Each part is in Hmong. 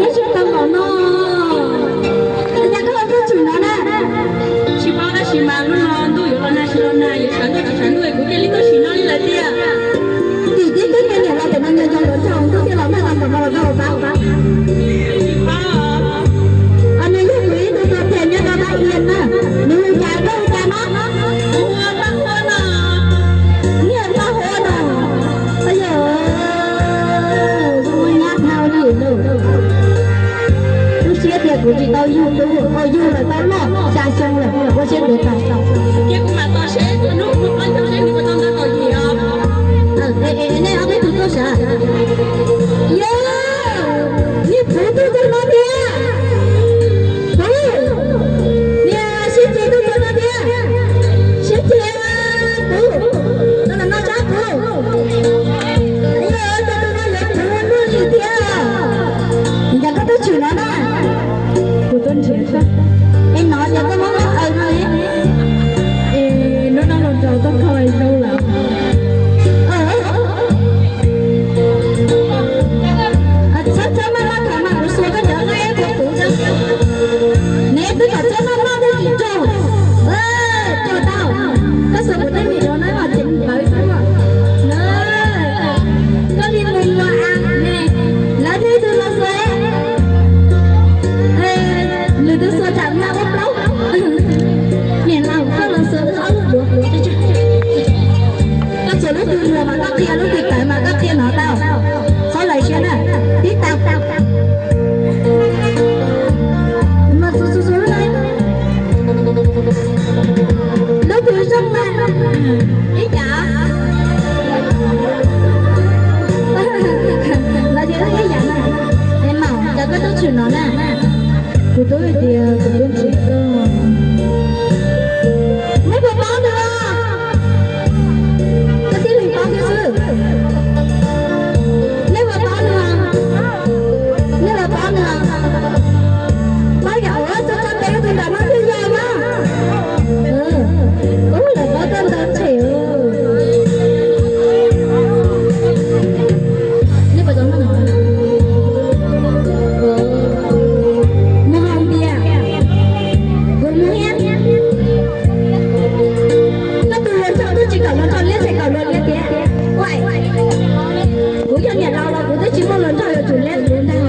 Ib tsoom tau npaum no, cas koj ua txuj tshwm no na? Tsis paub tab sis mas lub no ntuj yuav los nag tsis los nag, yuav tshav ntuj tsis tshav ntuj kuv thiaj li tuaj tshwm no li lawm tiag. Tim tib tub me niam los pem no nco nco hluas nraug ntuj thiaj los nag tau npaum no los koj ua paub. Tsis paub. Nws yog kuv ib tug tuag phem nyob rau Thaib Iab na, nws hu cas koj hu cas no? Kuv hu ua Paj Huab no. Niag Paj Huab no. Yog, zoo nyab hnau li lauj. Lub siab tias kuv tsis tau yug tub, yug lawm tau loj xya xyoo lawm, ua siab ntev tas. Ces kuv mam tos seb txog hnub kuv plaub caug seb nws puas tau nta kaum yim os. Es nej ob peb tug tuaj sav. Yog, niag Puv tuaj txog no tiag. Puv, niag Siab Ces tuaj txog no tiag. Siab Ces, Puv, no los no sab Puv. Yog, cov tus no yuav Puv luaj li tiag. Cas koj tuaj tshwm no na? Kuv tuaj nrhiav koj. Es no ces koj muab koj aws no li. Es hnub no los rau koj kho zoo lawm. Txhob txhob maj maj tham mas kuv xuas koj cov nqaij puag puv rau. Neb twb kom txhob maj maj thiaj tsis raug. Raug tau. Koj xuas kuv tej mis rau na mas ces npawv xwb. Koj li mus mus a ne, lawv thiaj ib tug los xuas. Lwm tus xuas tham mas ua plaub. Niam laus, koj los xuas wb ob lub duav. Koj xuas lub twg luag mas koj qhia, lub twg tawv mas koj qhia no tau. Txhob lawv siab na, tib tau. Mas xuas xuas xuas lub no. Lub twg zoo mas ib yam. Lawv tias ib yam na. Es maum, cas koj tuaj tshwm no na? Kuv twb hais tias kuv tuaj nrhiav koj. Neb puas paub nws? Koj tib leeg paub thiab xwb. Neb puas paub nws? Neb puas paub nws? Paub yam ua txog txog peb tus nram no twb yog na. Ub, lawv paub tau ntau tshem. Nej puas tau noj mov? Mus haus npias. Kuv mus thiab. Koj tus hluas nraug twb tsis kom hluas nraug liab, tseem kom hluas liab tiag. Kuv yog niam laus los kuv twb tsis muaj hluas nraug yuav tsum liab kuv ntag.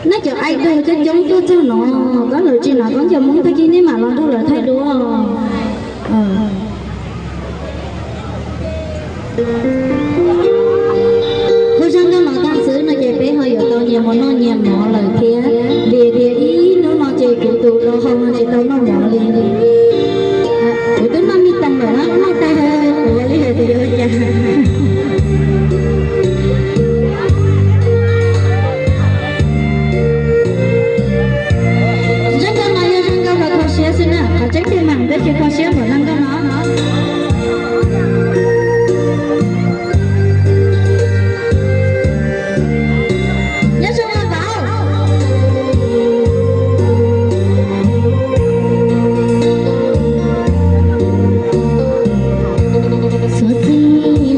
Nej cov aib dug coob coob tuaj txog no, koj lawv tsis hnov koob ncaws Hmoob tag kis nej mam los nrog lawv thaij duab. Hu zaj nkauj no tag xwb no ces peb ho yuav tau nyias mus noj nyias mov lawm thiab, vim tias ib hnub no ces kuv tus hluas nraug no tsis tau noj mov li. Kuv twb noj me toos lawm na, noj tag kuv li hais tias yuav ua cas. Zaj nkauj no yog zaj nkauj rau kho siab xwb na, qhov tseeb tiag mas peb tsis kho siab npaum zaj nkauj no. Nyob zoo os vauv. Xuas txij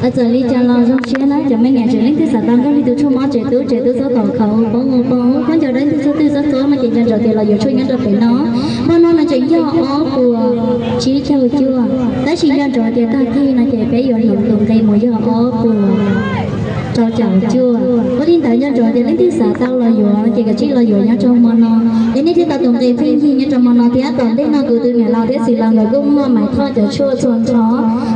Txawm li cas los zoo siab na, cov me niam tsev leej twg xav tau nrog li tus tshuaj mob tsev tub tsev tub txob tom khauv poob ua poob, khaub ncaws dawb ntug txhua twg txob txob no ces nco ntsoov tias los yuav tshuaj nyob rau pem no. Npaj no no tseem yog ob puas tsib caug cuaj, tab sis nco ntsoov tias tag kis no ces peb yuav hloov tus nqi mus yog ob puas rau caum cuaj. Ua li ntawd nco ntsoov tias leej twg xav tau los yuav ces kav tsij los yuav nyob rau hmo no. Es nej thiaj tau tus nqi pheej yig nyob rau hmo no thiab. Tom ntej no kuv tus niam laus thiab txiv laus nkawd kuj muaj Maiv Thoj cov tshuaj txhua nrho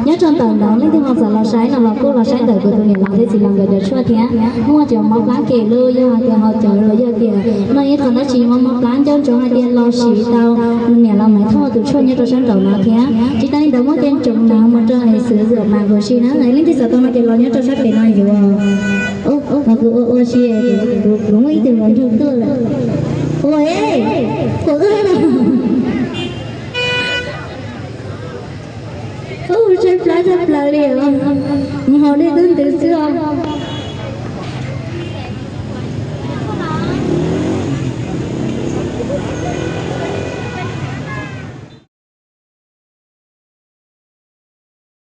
nyob rau ntawm no, leej twg ho xav los saib no los kuj los saib ntawm kuv tus niam laus thiab txiv laus nkawd cov tshuaj thiab. Muaj cov mob plab kem lub, yog hais tias ho cawv los yog tias noj ib qho dab tsi mob mob plab, nco ntsoov hais tias los siv tau niam laus Maiv Thoj tus tshuaj nyob rau sab nraum no thiab. Tsis tas li ntawd muaj cov ntsoov no mus rau es xwv zam mas nkaus si na, leej twg xav tau no ces los nyob rau sab pem no yuav. Ua kuv ua ua si, kuv muaj ib tug hluas nraug tuaj lawm. Ua, kuv ua, ua tshaib plab tshaj plaws li os. Nws haus dej tub ntws xwb os.